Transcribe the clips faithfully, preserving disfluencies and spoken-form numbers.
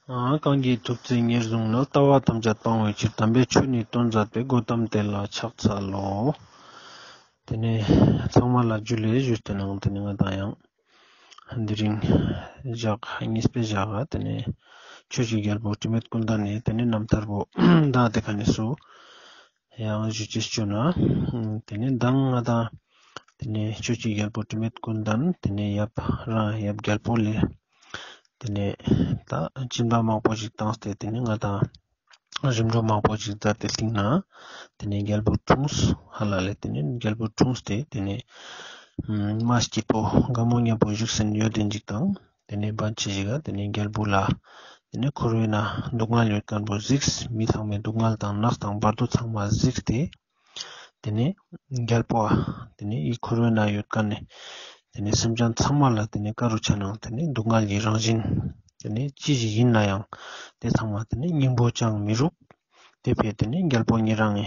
ཨ་གང་གིས་ཐུགས་བརྩེ་ཉེར་བཟུང་ནས། ལྟ་བ་ཐམས་ཅད་སྤང་བའི་ཕྱིར། དམ་པའི་ཆོས་ནི་སྟོན་མཛད་པའི། གོའུ་ཏམ་དེ་ལ་ཕྱག་འཚལ་ལོ། ཏེ་ནེ་ཚང་མ་ལ་ཇུ་ལེ་ཞུས་ཏེ་ནང་ཏེ་ནེ་ང་དང་ཡང་དེ་རིང་ཞག་གཉིས་པའི་ཞག་ག་ཏེ་ནེ་ཆོས་ཀྱི་རྒྱལ་པོ་དྲི་མེད་ཀུན་ལྡན་ནི་ཏེ་ནེ་རྣམ་ཐར་པོ་ད་ཏེ་ཀ་ནེ་སུ་ཡང་ཞུ་ཅེས་ཅོ་ན། ཏེ་ནེ་མདང་ང་དང་ཏེ་ནེ་ཆོས་ཀྱི་རྒྱལ་པོ་དྲི་མེད་ཀུན་ལྡན་ཏེ་ནེ་ཡབ་རང་ཡབ་རྒྱལ་པོ་ལས་ཏེ་ནེ་ད་སྦྱིན་པ་མང་པོ་ཞིག་བཏང་སྟེ་ཏེ་ནེ་ང་དང་རིམ་གྲོ་མང་པོ་ཞིག་མཛད་དེ་སྟིང་ནེ་ཏེ་ནེ་རྒྱལ་པོ་འཁྲུངས་ཧ་ལ་ལས། ཏེ་ནེ་རྒྱལ་པོ་འཁྲུངས་ཏེ་ཏེ་ནེ་མ་སྐྱིད་པོ་དགའ་མོ་ཉམ་པོ་བཞུགས་སེ་ཡོད་དེ་ཅིག་དང་། ཏེ་ནེ་བར་ཆེ་ཞིག་ག་ཏེ་ནེ་རྒྱལ་པོ་ལ་ཏེ་ནེ་འཁོར་བའི་ནང་སྡུག་བསྔལ་ཡོད་མཁན་པོ་གཟིགས། མི་ཚང་མའི་སྡུག་བསྔལ་དང་ནགས་དང་བར་དོ་ཚང་མ་གཟིགས་ཏེ་ཏེ་ནེ་རྒྱལ་པོ་ཨ་ཏེ་ནེ་འི་འཁོར་བའི་ནང་ཡོད་མཁན་ནི་ཏེ་ནེ་སེམས་ཅན་ཚང་མ་ལ་ཏེ་ནེ་ཀ་རུ་ཆ་ནང་ཏེ་ནེ་སྡུག་བསྔལ་གྱི་རང་བཞིན་ཏེ་ནེ་ཅི་ཞིག་ཡིན་ན་ཡང་ཏེ་ཚང་མ་ཏེ་ནེ་སྙིང་པོ་ཅང་མི་རུག། ཏེ་ཕིའ་ཏེ་ནེ་རྒྱལ་པོ་ཉེ་རང་ངི་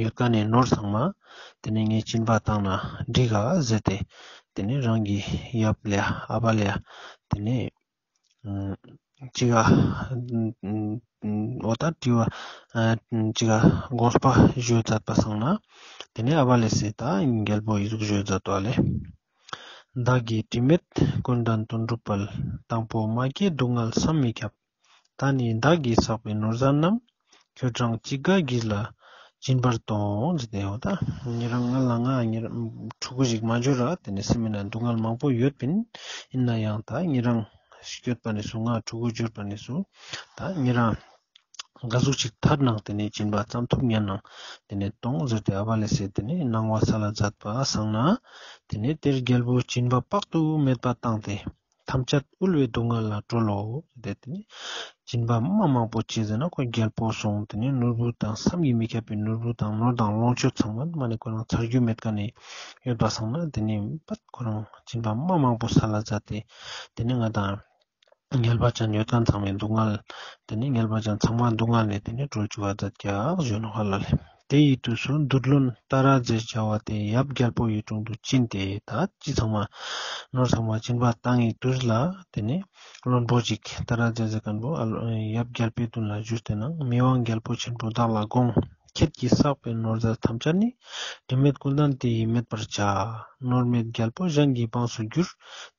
ཡོད་མཁན་ནི་ནོར་ཚང་མ་ཏེ་ནེ་ངས་སྦྱིན་པ་བཏང་ན་འགྲིག་ག་ཟེར་ཏེ་ཏེ་ནེ་རང་གི་ཡབ་ལ་ཨ་བ་ལ་ཏེ་ནེ་ཅི་ག་འོ་ད་དྲི་བ་ཅི་ག་དགོངས་པ་ཞུ་མཛད་པ་སང་ན། ཏེ་ནེ་ཨ་བ་ལ་སི་ད་རྒྱལ་པོ་འི་ཟུག་ཞུ་མཛད་དོ་ལེ། བདག་གིས་དྲི་མེད་ཀུན་ལྡན་དོན་གྲུབ་དཔལ། དང་པོ་མ་སྐྱེས་སྡུག་བསྔལ་བསམ་མི་ཁྱབ། ད་ནི་བདག་གིས་བསགས་པའི་ནོར་རྫས་རྣམས། ཁྱོད་རང་ཅི་དགའ་གིས་ལ་སྦྱིན་པར་དོང་། ཟེར་ཏེ་འོ་ད་ཉེ་རང་ང་ལ་ང་ཕྲུ་གུ་ཞིག་མ་འབྱོར་ར་ཏེ་ནེ་སེམས་ནང་སྡུག་བསྔལ་མང་པོ་ཡོད་པིན། ཡིན་ན་ཡང་ད་ཉེ་རང་སྐྱོད་པ་ནེ་སུ་ང་ཕྲུ་གུ་འབྱོར་པ་ནེ་སུ་ད་ཉེ་རང་ག་ཟུག་ཅིག་ཐར་ནང་ཏེ་ནེ་སྦྱིན་པ་ཙམ་ཐུབ་ཉན་ནང་ཏེ་ནེ་དོང་ཟེར་ཏེ་ཨ་བ་ལ་སི་ཏེ་ནེ་གནང་བ་སལ་མཛད་པ་སང་ན། ཏེ་ནེ་དེར་རྒྱལ་པོས་སྦྱིན་པ་དཔག་ཏུ་མེད་པ་བཏང་སྟེ། ཐམས་ཅད་དབུལ་བའི་སྡུག་བསྔལ་ལ་གྲོལ་ལོ། ཏེ་ནེ་སྦྱིན་པ་མ་མང་པོ་ཅི་ཟེར་ན་ཁོ་རྒྱལ་པོ་སོང་ཏེ་ནེ་ནོར་བུ་དང་བསམ་གྱིས་མི་ཁྱབ་པའི་ནོར་བུ་དང་ནོར་དང་ལོངས་སྤྱོད་ཚང་མ་མ་ནེ་ཁོ་རང་ཚར་རྒྱུ་མེད་མཁན་ནི་ཡོད་པ་སང་ན་ཏེ་ནེ་པད་ཁོ་རང་སྦྱིན་པ་མ་མང་པོ་སལ་མཛད་དེ་ཏེ་ནེ་ང་དང་ངལ་བ་ཅན་ཡོད་མཁན་ཚང་མའི་སྡུག་བསྔལ་ཏེ་ནེ་ངལ་བ་ཅན་ཚང་མ་སྡུག་བསྔལ་ནེ་ཏེ་ནེ་གྲོལ་བཅུག་པ་མཛད་ཀྱག་ཞུ་ནོག་ཧ་ལ་ལེ། དེ་ཡི་དུས་སུ་འདུལ་བློན་ཏཱ་ར་ཛས་བྱ་བ་དེ་ཡབ་རྒྱལ་པོ་ཡི་དྲུང་དུ་བྱིན་ཏེ། ད་ཅི་ཚང་མ་ནོར་ཚང་མ་སྦྱིན་པ་བཏང་ངི་དུས་ལ་ཏེ་ནེ་བློན་པོ་ཅིག་ཏཱ་ར་ཛས་ཟེར་མཁན་པོ་ཡབ་རྒྱལ་པོའི་མདུན་ལ་ཞུས་ཏེ་ནང་མི་དབང་རྒྱལ་པོ་ཆེན་པོ་བདག་ལ་དགོངས། ཁྱེད་ཀྱིས་བསགས་པའི་ནོར་རྫས་ཐམས་ཅད་ནི། དྲི་མེད་ཀུན་ལྡན་དེ་ཡིས་མེད་པར་བྱ། ནོར་མེད་རྒྱལ་པོ་གཞན་གྱི་འབངས་སུ་འགྱུར།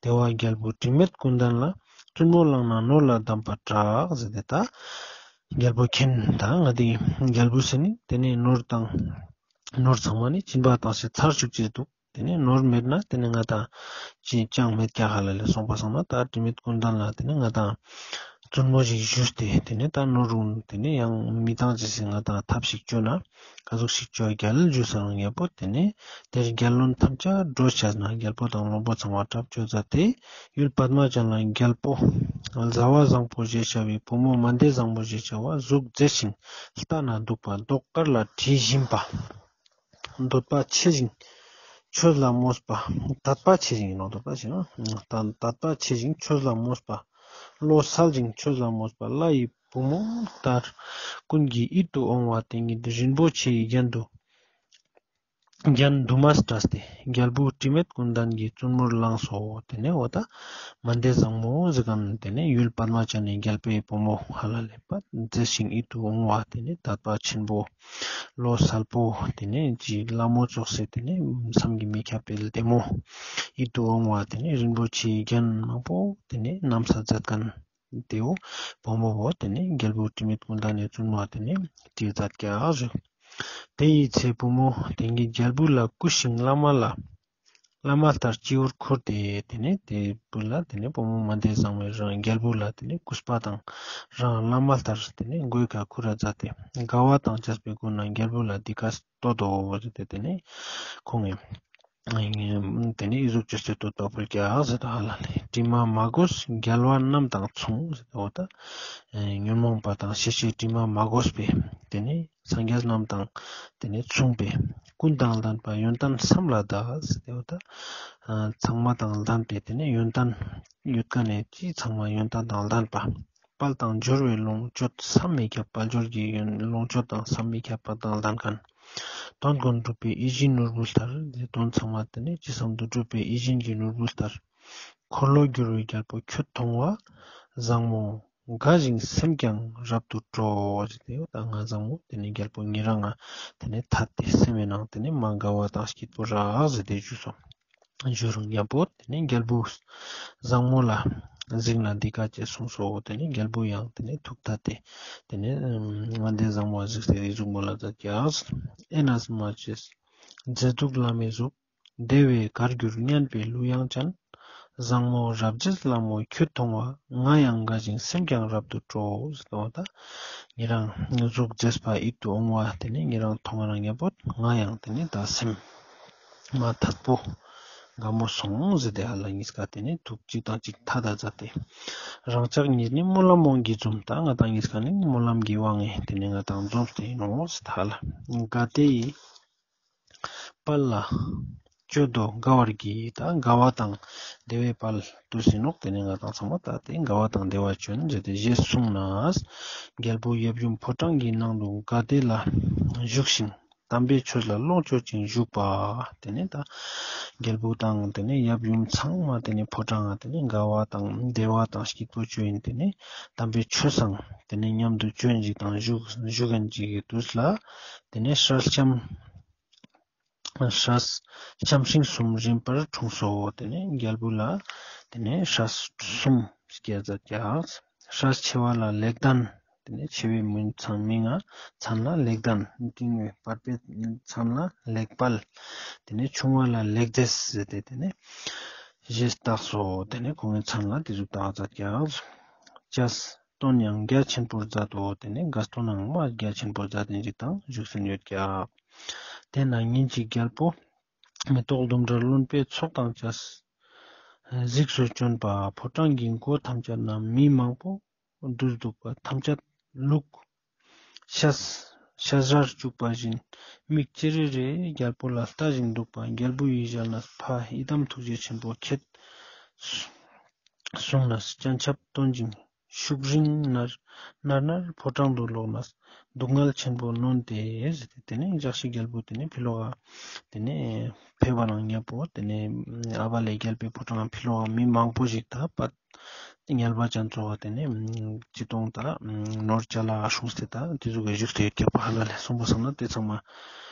དེ་བ་རྒྱལ་པོ་དྲི་མེད་ཀུན་ལྡན་ལ། བཙུན་མོ་བླངས་ན་ནོར་ལ་གདམས་པར་གྲགས། ཟེར་ཏེ་ད་རྒྱལ་པོ་མཁྱེན། ད་ང་དེ་རྒྱལ་པོ་ཟེར་ནི་ཏེ་ནེ་ནོར་དང་ནོར་ཚང་མ་ནི་སྦྱིན་པ་བཏང་སྟེ་ཚར་བཅུག་ཅེས་འདུག། ཏེ་ནེ་ནོར་མེད་ན་ཏེ་ནེ་ང་དང་ཅི་ཅང་མེད་ཀྱག་ཧ་ལ་ལེ། སོང་པ་སང་ན་ད་དྲི་མེད་ཀུན་ལྡན་ལ་ཏེ་ནེ་ང་དང་བཙུན་མོ་ཞིག་ཞུས་ཏེ་ཏེ་ནེ་ད་ནོར་རུང་ཏེ་ནེ་ཡང་མི་བཏང་ཅེས་སི་ང་དང་ཐབས་ཤིག་ཅོ་ན་ག་ཟུག་ཞིག་ཅོ་རྒྱལ་ཞུས་ས་རང་ཉེ་པོ། ཏེ་ནེ་དེར་རྒྱལ་བློན་ཐམས་ཅད་འགྲོ་བྱས་ན། རྒྱལ་པོ་དང་བློན་པོ་ཚང་མ་གྲབས་ཅོས་མཛད་དེ་ཡུལ་པདྨ་ཅན་ལ་རྒྱལ་པོ་ཟླ་བ་བཟང་པོ་ཞེས་བྱ་བའི་བུ་མོ་མན་དེ་བཟང་མོ་ཞེས་བྱ་བ་གཟུགས་མཛེས་ཤིང་ལྟ་ན་སྡུག་པ་མདོག་དཀར་ལ་དྲི་ཞིམ་པ། འདོད་པ་ཆེ་ཞིང་ཆོས་ལ་མོས་པ། དད་པ་ཆེ་ཞིང་ནོ། འདོད་པ་ཆེ་ན་དད་པ་ཆེ་ཞིང་ཆོས་ལ་མོས་པ། བློ་གསལ་ཞིང་ཆོས་ལ་མོས་པ། ལྷ་ཡི་བུ་མོ་ལྟར་ཀུན་གྱི་ཡིད་དུ་འོང་བ་དེ་ཉིད་རིན་པོ་ཆེའི་རྒྱན་དུ་རྒྱན་དུ་མ་བཀྲ་སྟེ། རྒྱལ་པོ་དྲི་མེད་ཀུན་ལྡན་གྱི་བཙུན་མོར་བླངས་སོ། ཏེ་ནེ་འོ་ད་མན་དེ་བཟང་མོ་ཟེར་མཁན་ཏེ་ནེ་ཡུལ་པདྨ་ཅན་ནི་རྒྱལ་པོའི་བུ་མོ་ཧ་ལ་ལེ་པ་མཛེས་ཤིང་ཡིད་དུ་འོང་བ་ཏེ་ནེ་དད་པ་ཆེན་པོ། བློ་གསལ་པོ། ཏེ་ནེ་ཅི་ལྷ་མོ་ཙོགས་སེ་ཏེ་ནེ་བསམ་གྱིས་མི་ཁྱབ་པའི་ལྡེ་མོ། ཡིད་དུ་འོང་བ་ཏེ་ནེ་རིན་པོ་ཆེའི་རྒྱན་མང་པོ་ཏེ་ནེ་བསྣམས་ས་མཛད་མཁན་ཏེའོ་བུ་མོ་བོ་ཏེ་ནེ་རྒྱལ་པོ་དྲི་མེད་ཀུན་ལྡན་ནི་བཙུན་མོ་ཏེ་ནེ་ཏེ་མཛད་ཀྱག་ཞུ། དེ་ཡི་ཚེ་བུ་མོ་དེ་ཉིད་རྒྱལ་པོ་ལ་གུས་ཤིང་བླ་མ་ལ་བླ་མ་ལྟར་སྤྱི་བོར་འཁོར་ཏེ། ཏེ་ནེ་ཏེ་བུ་ལ་ཏེ་ནེ་བུ་མོ་མན་དེ་བཟང་མོས་རང་རྒྱལ་པོ་ལ་ཏེ་ནེ་གུས་པ་དང་རང་བླ་མ་ལྟར་ཏེ་ནེ་མགོའི་ཀ་ཁུར་ར་མཛད་དེ་དགའ་བ་དང་བཅས་པའི་སྒོ་ནས་རྒྱལ་པོ་ལ་འདི་སྐད་བསྟོད་དོ་ཟེར་ཏེ་ཏེ་ནེ་ཁོང་ངི་ཏེ་ནེ་འི་ཟུག་ཅོས་ཏེ་བསྟོད་པར་བསྐུལ་ཀྱག་ཟེར་ཏེ་ཧ་ལ་ལེ། དྲི་མ་མ་གོས་རྒྱལ་བ་རྣམས་དང་མཚུངས་ཟེར་ཏེ་འོ་ད་ཉོན་མོངས་པ་དང་ཤེས་བྱའི་དྲི་མ་མ་གོས་པའི་ཏེ་ནེ་སངས་རྒྱས་རྣམས་དང་ཏེ་ནེ་མཚུངས་པའི་ཀུན་དང་ལྡན་པ་ཡོན་ཏན་བསམ་ལ་གདའ་ཟེར་ཏེ་འོ་ད་ཚང་མ་དང་ལྡན་པའི་ཏེ་ནེ་ཡོན་ཏན་ཡོད་མཁན་ནི་ཅི་ཚང་མ་ཡོན་ཏན་དང་ལྡན་པ། དཔལ་དང་འབྱོར་བའི་ལོངས་སྤྱོད་བསམ་མི་ཁྱབ། དཔལ་འབྱོར་གྱི་ཡོན་ལོངས་སྤྱོད་དང་བསམ་མི་ཁྱབ་པ་དང་ལྡན་མཁན། དོན་ཀུན་གྲུབ་པའི་ཡིད་བཞིན་ནོར་བུ་ལྟར། དོན་ཚང་མ་ཏེ་ནེ་ཅི་བསམ་དུ་གྲུབ་པའི་ཡིད་བཞིན་གྱི་ནོར་བུ་ལྟར། འཁོར་ལོ་སྒྱུར་བའི་རྒྱལ་པོ་ཁྱོད་མཐོང་བ་བཟང་མོ། དགའ་ཞིང་སེམས་ཀྱང་རབ་ཏུ་སྤྲོ། ཟེར་ཏེ་ཡོད། ད་ང་བཟང་མོ་དེ་ནེ་རྒྱལ་པོ་ཉེ་རང་ང་དེ་ནེ་ཐད་དེ་སེམས་སི་ནང་དེ་ནེ་མ་དགའ་བ་དང་སྐྱིད་པོ་རག་ཟེར་ཏེ་ཞུས་སོ། ཞུ་རུང་ཉམ་པོ་དེ་ནེ་རྒྱལ་པོ་བཟང་མོ་ལ་གཟིགས་ན་འདི་སྐད་ཅེས་གསུངས་སོ། དེ་ནེ་རྒྱལ་པོ་ཡང་དེ་ནེ་ཐུགས་ཐད་དེ་དེ་ནེ་ང་དེ་བཟང་མོ་གཟིགས་ཏེ་འི་ཟུག་མོལ་ལ་མཛད་ཀྱག། ཨེ་ན་མ་ཅེས། མཛེས་སྡུག་ལྷ་མོའི་གཟུགས། བདེ་བའི་གར་བསྒྱུར་སྙན་པའི་གླུ་དབྱངས་ཅན། བཟང་མོ་རབ་མཛེས་ལྷ་མོ་ཁྱོད་མཐོང་བ། ང་ཡང་དགའ་ཞིང་སེམས་ཀྱང་རབ་ཏུ་སྤྲོ། ཟེར་ཏེ་ད་ཉེ་རང་གཟུགས་མཛེས་པ་ཡིད་དུ་འོང་བ་དེ་ནེ་ཉེ་རང་མཐོང་བ་རང་ཉམ་པོ་ང་ཡང་དེ་ནེ་ད་སེམས་མ་ཐད་པོ་དགའ་མོ་སོང་ཟེར་ཏེ་ཧ་ལ་ཉིས་ཀ་དེ་ནེ་ཐུགས་གཅིག་དང་གཅིག་ཐད་ད་མཛད་དེ། རང་ཅག་ཉིད་ནི་སྨོན་ལམ་དབང་གིས་འཛོམས། ད་ང་དང་ཉིས་ཀ་ནི་སྨོན་ལམ་གྱི་དབང་ངི་དེ་ནེ་ང་དང་འཛོམས་ཏེ་ཨིན་ནོག་ཟེར་ཏེ་ཧ་ལ། དགའ་བདེའི་དཔལ་ལ་སྤྱོད་དོ་དགའ་བར་གྱིས། ད་དགའ་བ་དང་བདེ་བའི་དཔལ་དུ་ཟིན་ནོག། དེ་ནེ་ང་དང་ཚང་མ་ད་དེ་དགའ་བ་དང་བདེ་བ་ཅོན་ཟེར་ཏེ་ཞེས་གསུངས་ནས། རྒྱལ་པོ་ཡབ་ཡུམ་ཕོ་བྲང་གི་ནང་དུ་དགའ་བདེ་ལ་བཞུགས་ཤིང་དམ་པའི་ཆོས་ལ་ལོངས་སྤྱོད་ཅིང་བཞུགས་པ། དེ་ནེ་ད་རྒྱལ་པོ་དང་དེ་ནེ་ཡབ་ཡུམ་ཚང་མ་དེ་ནེ་ཕོ་བྲང་ང་དེ་ནེ་དགའ་བ་དང་བདེ་བ་དང་སྐྱིད་པོ་ཅོ་ཨིན། དེ་ནེ་དམ་པའི་ཆོས་སང་དེ་ནེ་མཉམ་དུ་ཅོ་ཨིན་ཅིག་དང་བཞུགས་བཞུགས་ཨིན་ཅིག་གི་དུས་ལ་དེ་ནེ་སྲས་ལྕམ་སྲས་ལྕམ་སྲིང་གསུམ་རིམ་པར་འཁྲུངས་སོ། དེ་ནེ་རྒྱལ་པོ་ལ་དེ་ནེ་སྲས་གསུམ་སྐྱེས་མཛད་ཀྱག། སྲས་ཆེ་བ་ལ་ལེགས་ལྡན། དེ་ནེ་ཆེ་བའི་མིང་ཚང་མིང་ང་མཚན་ལ་ལེགས་ལྡན། འབྲིང་བའི་བར་པའི་མཚན་ལ་ལེགས་དཔལ། དེ་ནེ་ཆུང་བ་ལ་ལེགས་མཛེས་ཟེར་ཏེ་དེ་ནེ་ཞེས་བཏགས་སོ། དེ་ནེ་ཁོང་ངི་མཚན་ལ་དེ་ཟུག་བཏགས་མཛད་ཀྱག། བྱས་སྟོན་ཡང་རྒྱ་ཆེན་པོར་མཛད་དོ། དེ་ནེ་དགའ་སྟོན་ནང་མ་རྒྱ་ཆེན་པོར་མཛད་དེ་ཨིན་ཅིག་དང་བཞུགས་སེ་ཡོད་ཀྱག། དེ་ན་ཉིན་ཅིག་རྒྱལ་པོ་མེ་ཏོག་ལྡུམ་རར་རློན་པའི་ཚོགས་དང་བཅས་གཟིགས་སུ་བྱོན་པ། ཕོ་བྲང་གི་སྒོ་ཐམས་ཅད་ན་མི་མང་པོ་འདུས་འདུག་པ་ཐམས་ཅད་ལུག་ཤ་ཤ་ཟར་བཅུག་པ་བཞིན་མིག་ཅེ་རེ་རེ་རྒྱལ་པོ་ལ་ལྟ་ཞིང་འདུག་པ། རྒྱལ་པོ་ཡི་ཞལ་ནས་ཕ་ཡི་དམ་ཐུགས་རྗེ་ཆེན་པོ་མཁྱེན། གསུངས་ནས་སྤྱན་ཆབ་སྟོན་ཅིང་ཤུགས་རིང་ནར་ནར་ནར་ཕོ་བྲང་དུ་ལོག་ནས་སྡུག་བསྔལ་ཆེན་པོ་ནོན་ཏེ་ཟེར་ཏེ་དེ་ནེ་ལྕགས་ཤིག་རྒྱལ་པོ་དེ་ནེ་ཕི་ལོག་ག་དེ་ནེ་ཕེབས་པ་ནང་ཉམ་པོ་དེ་ནེ་ཨ་བ་ལེ་རྒྱལ་པོའི་ཕོ་བྲང་ཕི་ལོག་ག་མི་མང་པོ་ཞིག་ད་པད་ཉལ་བ་ཅན་ཚོགས་དེ་ནེ་ཅི་གཏོང་ད་ནོར་ཅ་ལག་སྲུངས་ཏེ་ད་དེ་ཟུག་གི་བཞུགས་ཏེ་ཡོད་ཀྱག་པ་ཧ་ལ་ལེ། སོང་པ་སང་ན་དེ་ཚང་མ་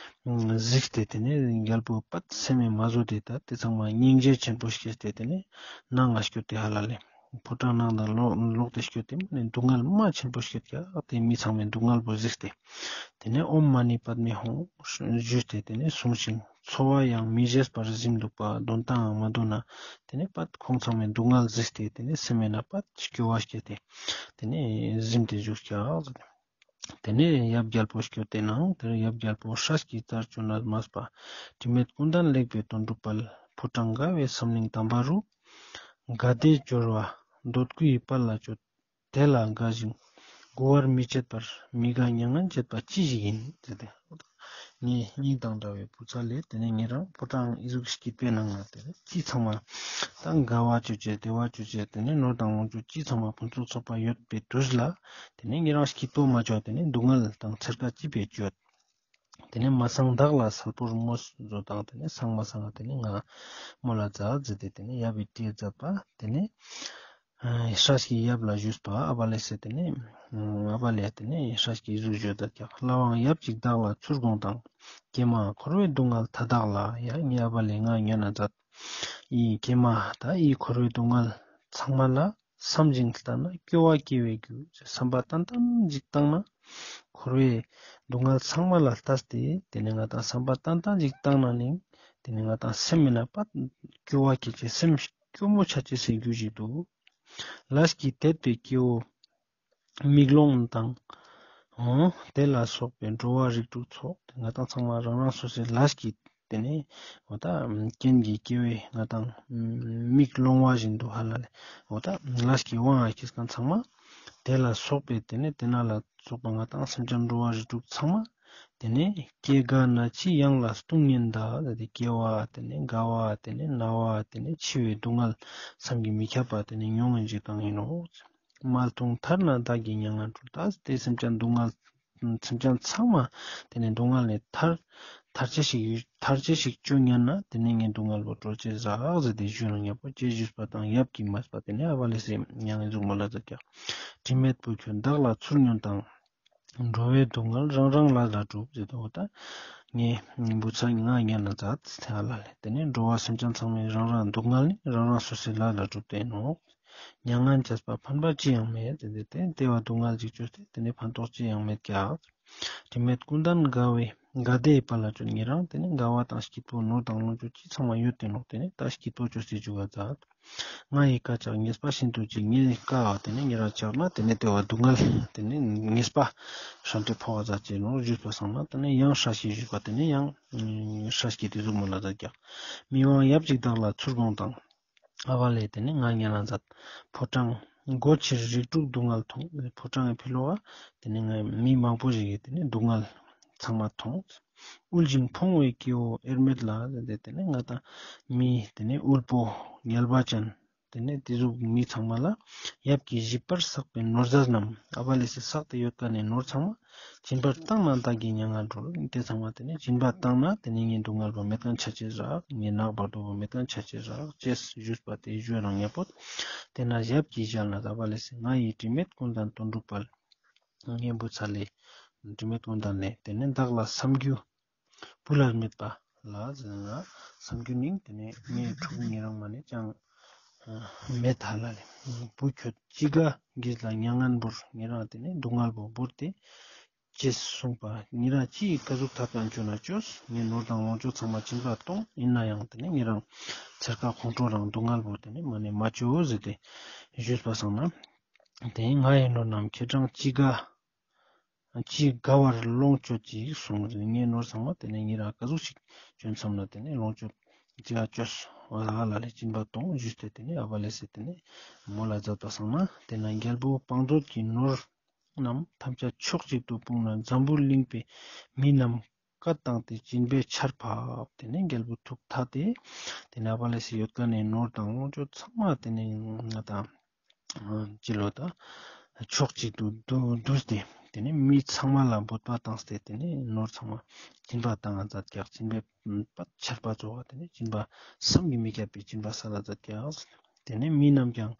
གཟིགས་ཏེ་དེ་ནེ་རྒྱལ་པོ་པད་སེམས་མ་བཟོད་དེ་ད་དེ་ཚང་མ་སྙིང་རྗེ་ཆེན་པོ་སྐྱེས་ཏེ་དེ་ནེ་ནང་ང་སྐྱོད་དེ་ཧ་ལ་ལེ། ཕོ་བྲང་ནང་ད་ལོག་ལོག་སྟེ་སྐྱོད་དེ་མ་ནེ་སྡུག་བསྔལ་མ་ཆེན་པོ་སྐྱེད་ཀྱག། དེ་མི་ཚང་མའི་སྡུག་བསྔལ་པོ་གཟིགས་ཏེ་དེ་ནེ་ཨོཾ་མ་ཎི་པདྨེ་ཧཱུྃ་ཞུས་ཏེ་དེ་ནེ་གསུངས་ཤིང་འཚོ་བ་ཡང་མི་བཞེས་པར་གཟིམས་འདུག་པ། དོན་དང་མ་དོན་ན་དེ་ནེ་པད་ཁོང་ཚང་མའི་སྡུག་བསྔལ་གཟིགས་ཏེ་དེ་ནེ་སེམས་ན་པད་སྐྱོ་བ་སྐྱེས་ཏེ་དེ་ནེ་གཟིམས་ཏེ་བཞུགས་ཀྱག། དེ་ནེ་ཡབ་རྒྱལ་པོ་སྐྱོད་དེ་ནང་དེར་ཡབ་རྒྱལ་པོ་སྲས་ཀྱི་རྩར་བྱོན་ནས་སྨྲས་པ། དྲི་མེད་ཀུན་ལྡན་ལེགས་པའི་དོན་གྲུབ་དཔལ། ཕོ་བྲང་དགའ་བའི་བསམ་གླིང་དམ་པ་རུ། དགའ་བདེའི་སྦྱོར་བ་འདོད་དགུའི་དཔལ་ལ་སྤྱོད། དེ་ལ་དགའ་ཞིང་མགུ་བར་མི་བྱེད་པར། མི་དགའ་མྱ་ངན་བྱེད་པ་ཅི་ཞིག་ཡིན། ཟེར་ཏེ། ངའི་སྙིང་དང་འདྲ་བའི་བུ་ཚ་ལེ་དེ་ནེ་ཉེ་རང་ཕོ་བྲང་ཨི་ཟུག་སྐྱིད་པའི་ནང་ང་དེ་ཅི་ཚང་མ་ད་དགའ་བ་ཅོ་ཅེས་བདེ་བ་ཅོ་ཅེས་དེ་ནེ་ནོར་དང་ལོངས་སྤྱོད་ཅི་ཚང་མ་ཕུན་སུམ་ཚོགས་པ་ཡོད་པའི་དུས་ལ་དེ་ནེ་ཉེ་རང་སྐྱིད་པོ་མ་ཅོ་དེ་ནེ་སྡུག་བསྔལ་དང་ཚེར་ཁ་ཅི་བས་ཅོ། དེ་ནེ་མ་སངས་བདག་ལ་སལ་པོར་མོས་བཟོ་དང་དེ་ནེ་སངས་མ་སངས་དེ་ནེ་ང་མོ་ལ་མཛད་ཟེར་ཏེ་དེ་ནེ་ཡབ་བི་དྲིས་མཛད་པ་དེ་ནེ། ཨ་སྲས་ཀྱི་ཡབ་ལ་ཞུས་པ། ཨ་བ་ལེ་ཟེར་དེ་ནེ་ཨ་བ་ལེ་དེ་ནེ་སྲས་ཀྱི་ཟུག་ཞུས་ད་ཀྱག། ལྷ་དབང་ཡབ་ཅིག་བདག་ལ་ཚུར་དགོངས་དང་། ཀྱེ་མ་འཁོར་བའི་སྡུག་བསྔལ་མཐའ་དག་ལ། ཡ་ངའི་ཨ་བ་ལེ་ང་ཉན་ན་མཛད། ཨི་ཀྱེ་མ་ད་ཨི་འཁོར་བའི་སྡུག་བསྔལ་ཚང་མ་ལ་བསམ་ཞིང་ལྟ་ན་སྐྱོ་བ་སྐྱེ་བའི་རྒྱུ། བསམ་པ་ཏན་ཏན་ཞིག་བཏང་ན་འཁོར་བའི་སྡུག་བསྔལ་ཚང་མ་ལ་ལྟས་ཏེ་དེ་ནེ་ང་དང་བསམ་པ་ཏན་ཏན་ཞིག་བཏང་ན་ནི་དེ་ནེ་ང་དང་སེམས་མི་ན་པ་སྐྱོ་བ་སྐྱེ་ཅེས་སེམས་སྐྱོ་མོ་ཆ་ཅེས་སི་རྒྱུ་ཞིག་འདུག། ལས་ཀྱིས་དེད་པའི་སྐྱེ་བོ་མིག་ལོང་དང་། འོ་དེ་ལ་སོགས་པའི་འགྲོ་བ་རིགས་དྲུག་ཚོགས་དེ་ང་དང་ཚང་མ་རང་རང་སོ་སོའི་ལས་ཀྱི་དེ་ནེ་འོ་ད་རྐྱེན་གྱིས་སྐྱེ་བོའི་ང་དང་མིག་ལོང་བ་བཞིན་དུ་ཧ་ལ་ལེ། འོ་ད་ལས་ཀྱི་དབང་ང་སྐྱེས་མཁན་ཚང་མ་དེ་ལ་སོགས་པའི་དེ་ནེ་དེ་ན་ལ་སོགས་པ་ང་དང་སེམས་ཅན་འགྲོ་བ་རིགས་དྲུག་ཚང་མ་དེ་ནེ་སྐྱེ་རྒ་ན་འཆི་ཡང་ལ་ལྟུང་ཉེན་འདའ། དེ་སྐྱེ་བ་དེ་ནེ་རྒ་བ་དེ་ནེ་ན་བ་དེ་ནེ་འཆི་བའི་སྡུག་བསྔལ་བསམ་གྱིས་མི་ཁྱབ་པ་དེ་ནེ་མྱོང་ངེན་ཅིག་བཏང་ཡིན་ནོ། མ་ལྟུང་ཐར་ན་བདག་གི་མྱ་ངན་སྒྲོལ། ད་དེ་སེམས་ཅན་སྡུག་བསྔལ་སེམས་ཅན་ཚང་མ་དེ་ནེ་སྡུག་བསྔལ་ནེ་ཐར་ཐར་ཅེས་ཤིག་ཐར་ཅེས་ཤིག་ཅོ་ཉན་ན་དེ་ནེ་ངའི་སྡུག་བསྔལ་བོ་སྒྲོལ་ཅེས་རག་ཟེར་ཏེ་ཞུས་ན་ཉམ་པོ་ཅེས་ཞུས་པ་དང་ཡབ་ཀྱིས་སྨྲས་པ་དེ་ནེ་ཨ་བ་ལེ་སི་མྱ་ངན་ཟུག་མོ་ལ་མཛད་ཀྱག། དྲི་མེད་བུ་ཁྱོད་བདག་ལ་ཚུར་ཉོན་དང་། འགྲོ་བའི་སྡུག་བསྔལ་རང་རང་ལ་ལ་གྲུབ་ཟེར་དོ། ད་ངའི་བུ་ཚ་ང་ཉན་ན་མཛད་ཟེར་ཧ་ལ་ལེ། དེ་ནས་འགྲོ་བ་སེམས་ཅན་ཚང་མའི་རང་རང་སྡུག་བསྔལ་ནི་རང་རང་སོ་སོའི་ལ་ལ་གྲུབ་སྟེ་ནོག། མྱ་ངན་བྱས་པ་ཕན་པ་ཅི་ཡང་མེད་ཟེར་ཏེ། དེ་བ་སྡུག་བསྔལ་ཅིག་བཅོས་ཏེ་དེ་ནས་ཕན་ཐོགས་ཅི་ཡང་མེད་ཀྱག། དྲི་མེད་ཀུན་ལྡན་དགའ་བའི་དགའ་བདེའི་དཔལ་ལ་སྤྱོད། ཉེ་རང་དེ་ནས་དགའ་བ་དང་སྐྱིད་པོ་ནོར་དང་ལོངས་སྤྱོད་ཅི་ཚང་མ་ཡོད་དེ་ནོག། དེ་ནས་ད་སྐྱིད་པོ་བཅོས་ཏེ་འཇུག་ག་མཛད། ང་ཡི་བཀའ་བཅག་ཉེས་པ་ཤིན་ཏུ་ཆེ། ངའི་བཀའ་དེ་ནས་ཉེ་རང་བཅག་ན་དེ་ནས་དེ་བ་སྡུག་བསྔལ་དེ་ནས་ཉེས་པ་ཧྲན་ཏེ་ཕོག་ག་མཛད་ཅེས་ནོག་ཞུས་པ་སང་ན། དེ་ནས་ཡང་ཧྲ་ཞིག་ཞུས་པ་དེ་ནས་ཡང་ཧྲ་ཞིག་དེ་ཟུག་མོལ་ལ་མཛད་ཀྱག། མི་དབང་ཡབ་ཅིག་བདག་ལ་ཚུར་དགོངས་དང་། ཨ་བ་ལེ་དེ་ནས་ང་ཉན་ན་མཛད། ཕོ་བྲང་སྒོ་ཕྱིར་རིགས་དྲུག་སྡུག་བསྔལ་མཐོང་། ཕོ་བྲང་གི་ཕི་ལོགས་ལ་དེ་ནས་ང་མི་མང་པོ་ཞིག་གི་དེ་ནས་སྡུག་བསྔལ་ཚང་མ་མཐོང་། དབུལ་ཞིང་ཕོངས་པའི་སྐྱེ་བོ་དབྱེར་མེད་ལ་ཟེར་ཏེ། དེ་ནས་ང་དང་མི་དེ་ནས་དབུལ་པོ་ངལ་བ་ཅན་དེ་ནས་དེ་ཟུག་མི་ཚང་མ་ལ་ཡབ་ཀྱིས་ཞིབ་པར་བསགས་པའི་ནོར་རྫས་རྣམས། ཨ་བ་ལེ་སི་བསགས་ཏེ་ཡོད་མཁན་ནི་ནོར་ཚང་མ་སྦྱིན་པར་བཏང་ན་བདག་གི་མྱ་ངན་གྲོལ། དེ་ཚང་མ་དེ་ནས་སྦྱིན་པ་བཏང་ན་དེ་ནས་ངའི་སྡུག་བསྔལ་བོ་མེད་མཁན་ཆ་ཅེས་རག། ངའི་ནག་བར་དོ་བོ་མེད་མཁན་ཆ་ཅེས་རག་ཅེས་ཞུས་པ་དེ་ཞུ་རང་ཉན་པོ། དེ་ན་ཡབ་ཀྱིས་ཞལ་ནས་ཨ་བ་ལེ་སི་ང་ཡི་དྲི་མེད་ཀུན་ལྡན་དོན་གྲུབ་དཔལ། ངའི་བུ་ཚ་ལེ། དྲི་མེད་ཀུན་ལྡན་ལེ། དེ་ནས་བདག་ལ་བསམ་རྒྱུ་བུ་ལས་མེད་པ་ལ་ཟེར་ན། བསམ་རྒྱུ་ནི་དེ་ནས་ངའི་ཕྲུ་གུ་ཉེ་རང་མ་ནས་ཅང་མེད་ཧ་ལ་ལེ། བུ་ཁྱོད་ཅི་དགའ་གིས་ལ་མྱ་ངན་བོར། ཉེ་རང་དེ་ནས་སྡུག་བསྔལ་བོ་བོར་ཏེ་ཅེས་གསུངས་པ། ཉེ་རང་ཅི་ཡི་ག་ཟུག་ཐབས་དང་བཅོས་ན་བཅོས། ངའི་ནོར་དང་ལོངས་སྤྱོད་ཚང་མ་སྦྱིན་པ་གཏོང་། ཡིན་ན་ཡང་དེ་ནས་ཉེ་རང་ཚེར་ཀ་ཁོང་ཁྲོ་རང་སྡུག་བསྔལ་བོ་དེ་ནས་མ་ནས་མ་བཅོས་ཟེར་ཏེ་ཞུས་པ་སང་ན། དེ་ང་ཡི་ནོར་རྣམས་ཁྱེད་རང་ཅི་དགའ། ཅི་དགའ་བར་ལོངས་སྤྱོད་ཅིག་གསུངས། ངའི་ནོར་ཚང་མ་དེ་ནས་ཉེ་རང་ག་ཟུག་ཞིག་བཅོན་བསམ་ན་དེ་ནས་ལོངས་སྤྱོད་ཅི་ག་བཅོས། ཨ་ལ་ལེ་སྦྱིན་པ་གཏོང་ཞུས་ཏེ་དེ་ནས་ཨ་བ་ལེ་སི་དེ་ནས་མོལ་ལ་མཛད་པ་སང་ན། དེ་ན་རྒྱལ་པོ་བང་མཛོད་ཀྱི་ནོར་རྣམས་ཐམས་ཅད་ཕྱོགས་གཅིག་ཏུ་སྤུངས་ན་འཛམ་བུ་གླིང་པའི་མི་རྣམས་སྐད་བཏང་སྟེ་སྦྱིན་པའི་ཆར་ཕབ། དེ་ནས་རྒྱལ་པོ་ཐུགས་ཐད་དེ་དེ་ནས་ཨ་བ་ལེ་སི་ཡོད་མཁན་ནི་ནོར་དང་ལོངས་སྤྱོད་ཚང་མ་དེ་ནས་ང་དང་ཅི་ལོ་ད་ཕྱོགས་གཅིག་ཏུ་བསྡུ་བསྡུས་ཏེ་དེ་ནས་མི་ཚང་མ་ལ་འབོད་པ་བཏང་སྟེ་དེ་ནས་ནོར་ཚང་མ་སྦྱིན་པ་བཏང་ང་མཛད་ཀྱག། སྦྱིན་པའི་ཆར་པ་ཚོགས་པ་དེ་ནས་སྦྱིན་པ་བསམ་གྱིས་མི་ཁྱབ་པའི་སྦྱིན་པ་སལ་ལ་མཛད་ཀྱག། དེ་ནས་མི་རྣམས་ཀྱང་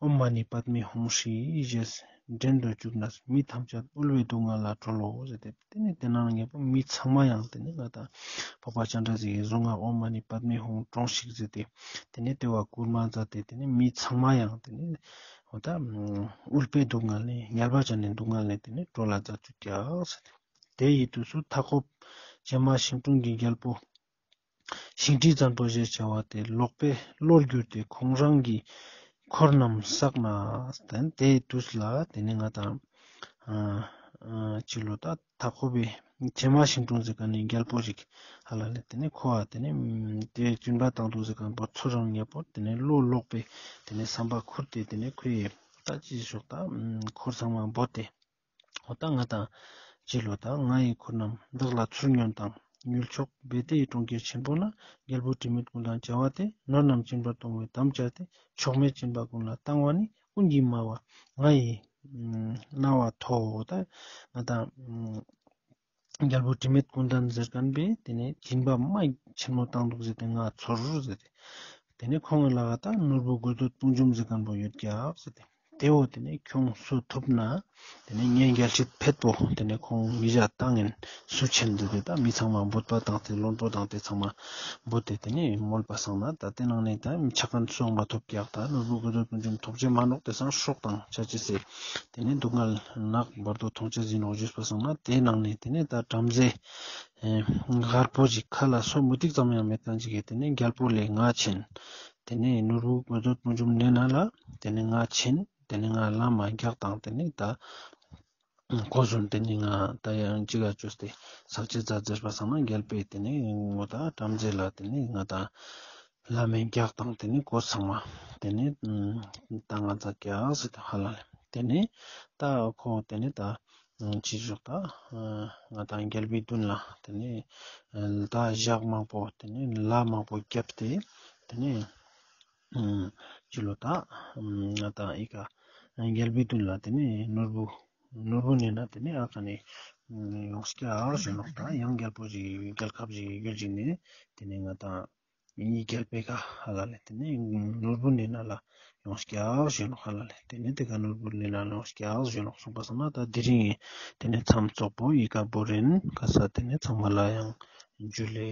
ཨོཾ་མ་ཎི་པདྨེ་ཧཱུྃ་ཧྲཱིཿ་ཞེས་འདྲེན་དུ་བཅུག་ནས་མི་ཐམས་ཅད་དབུལ་བའི་སྡུག་བསྔལ་ལས་གྲོལ་ལོ་ཟེར་ཏེ། དེ་ནས་དེ་ནང་ཉེ་པོ་མི་ཚང་མ་ཡང་དེ་ནས་ང་དང་འཕགས་པ་སྤྱན་རས་གཟིགས་ཀྱི་གཟུངས་སྔགས་ཨོཾ་མ་ཎི་པདྨེ་ཧཱུྃ་དྲོངས་ཤིག་ཟེར་ཏེ། དེ་ནས་དེ་བ་བསྐུལ་མ་མཛད་དེ་དེ་ནས་མི་ཚང་མ་ཡང་དེ་ནས་འོ་ད་དབུལ་པའི་སྡུག་བསྔལ་ནས་ངལ་བ་ཅན་ནི་སྡུག་བསྔལ་ནས་དེ་ནས་གྲོལ་ལ་མཛད་བཅུག་ཀྱག་ཟེར་ཏེ། དེ་ཡི་དུས་སུ་མཐའ་འཁོབ་བྱེ་མ་ཤིང་དྲུང་གི་རྒྱལ་པོ་ཤིང་ཁྲི་བཙན་པོ་ཞེས་བྱ་བ་དེ་ལོག་པའི་བློར་གྱུར་ཏེ་ཁོང་རང་གི་འཁོར་རྣམས་བསགས་ནས། དེའི་དུས་ལ་དེ་ནས་ང་དང་ཅི་ལོ་ད་མཐའ་འཁོབ་པའི་བྱེ་མ་ཤིང་དྲུང་ཟེར་མཁན་ནི་རྒྱལ་པོ་ཞིག་ཧ་ལ་ལེ། དེ་ནས་ཁོ་བ་དེ་ནས་དེ་སྦྱིན་པ་བཏང་འདུག་ཟེར་མཁན་པོ་ཚོར་རང་ཉེ་པོ་དེ་ནས་བློ་ལོག་པའི་དེ་ནས་བསམ་པ་ཁུར་ཏེ་དེ་ནས་ཁོའི་ད་ཅི་ཞོག་ད་འཁོར་ཚང་མ་བོར་ཏེ། འོ་ད་ང་དང་ཅི་ལོ་ད་ང་ཡི་འཁོར་རྣམས་བདག་ལ་ཚུར་ཉོན་དང་། ཡུལ་ཕྱོགས་བེ་ཏའི་གྲོང་ཁྱེར་ཆེན་པོ་ན། རྒྱལ་པོ་དྲི་མེད་ཀུན་ལྡན་བྱ་བ་དེ། ནོར་རྣམས་སྦྱིན་པར་གཏོང་བའི་དམ་བཅའ་སྟེ། ཕྱོགས་མེད་སྦྱིན་པ་ཀུན་ལ་བཏང་བ་ནི། ཀུན་གྱིས་སྨྲ་བ་ང་ཡི་རྣ་བར་ཐོས། ད་ང་དང་རྒྱལ་པོ་དྲི་མེད་ཀུན་ལྡན་ཟེར་མཁན་པས་དེ་ནས་སྦྱིན་པ་མ་ཆེན་མོ་བཏང་འདུག་ཟེར་ཏེ་ང་ཚོར་ཟེར་ཏེ། དེ་ནས་ཁོང་གི་ལག་ཏུ་ནོར་བུ་དགོས་འདོད་དཔུང་འཇོམས་ཟེར་མཁན་པོ་ཡོད་ཀྱག་ཟེར་ཏེ། དེ་བོ་དེ་ནས་ཁྱོད་སུ་ཐུབ་ན་དེ་ནས་ངའི་རྒྱལ་སྲིད་ཕེད་པོ་དེ་ནས་ཁོང་མི་བཞག་བཏང་ངན་སུ་ཆེན་ཟེར་ཏེ། ད་མི་ཚང་མ་འབོད་པ་བཏང་སྟེ་བློན་པོ་དང་དེ་ཚང་མ་འབོད་དེ་དེ་ནས་མོལ་པ་སང་ན། ད་དེ་ནང་ནས་ད་ཆ་མཁན་སུའང་མ་ཐོབ་ཀྱག། ད་ནོར་བུ་དགོས་འདོད་དཔུང་འཇོམས་ཐོབ་ཅེས་མ་ནོག། དེ་སང་སྲོག་དང་ཆ་ཅེས་ཟེར་དེ་ནས་སྡུག་བསྔལ་ནག་བར་དོ་མཐོང་ཅེས་ཡིན་ནོག་ཞུས་པ་སང་ན། དེ་ནང་ནས་དེ་ནས་ད་བྲམ་ཟེ་ཨེ་མགར་པོ་ཞིག་ཁ་ལ་སོ་མུ་ཏིག་ཙམ་ཡང་མེད་མཁན་ཞིག་གིས་དེ་ནས་རྒྱལ་པོ་ལས་ང་ཆེན། དེ་ནས་ནོར་བུ་དགོས་འདོད་དཔུང་འཇོམས་ནས་ན་ལ་དེ་ནས་ང་ཆེན། དེ་ནས་ང་ལ་མ་རྒྱག་དང་། དེ་ནས་ད་གོ་ཟུན་དེ་ནས་ང་ད་ཡང་ཅི་ག་བཅོས་ཏེ་ཟག་བཅས་ཟ་ཟེར་བ་སང་ན། རྒྱལ་པོས་དེ་ནས་ངོ་ད་བྲམ་ཟེ་ལ་དེ་ནས་ང་ད་ལ་མེ་རྒྱག་དང་། དེ་ནས་གོ་ཚང་མ་དེ་ནས་ད་ང་ཚ་རྒྱག་ཟེར་ཏེ་ཧ་ལ་ལེ། དེ་ནས་ད་ཁོ་དེ་ནས་ད་ཅི་ཞོག་ད་ང་དང་རྒྱལ་པོའི་མདུན་ལ་དེ་ནས་ད་ཞག་མང་པོ་དེ་ནས་ལ་མང་པོ་བརྒྱབ་སྟེ་དེ་ནས་ཅི་ལོ་ད་ང་དང་ཨི་ཀ་རྒྱལ་པོའི་མདུན་ལ་དེ་ནས་ནོར་བུ་ནོར་བུ་ནས་ན་དེ་ནས་ཨ་ཀ་ནས་ཡོངས་ཀྱག་ཞུ་ནོག། ད་ཡང་རྒྱལ་པོ་ཞིག་རྒྱལ་ཁབ་ཞིག་ཡུལ་ཞིག་ནས་དེ་ནས་ང་དང་ ཡི་གེ་རྒྱལ་པོའི་ཀ་ཧ་ལ་ལེ་ཏེ་ནེ་ནོར་བུ་ནི་ན་ལ་ཡོངས་ཀྱག་ཞུ་ནོག་ཧ་ལ་ལེ། ཏེ་ནེ་ཏེ་ཀ་ནོར་བུ་ནི་ན་ལ་ཡོངས་ཀྱག་ཞུ་ནོག་སོང་པ་སང་ན་ད་དེ་རིང་ཏེ་ནེ་མཚམས་ཙོགས་པོ་ཡི་ཀ་བོར་ཨིན། ཁ་ས་ཏེ་ནེ་ཚང་མ་ལ་ཡང་ཇུ་ལེ།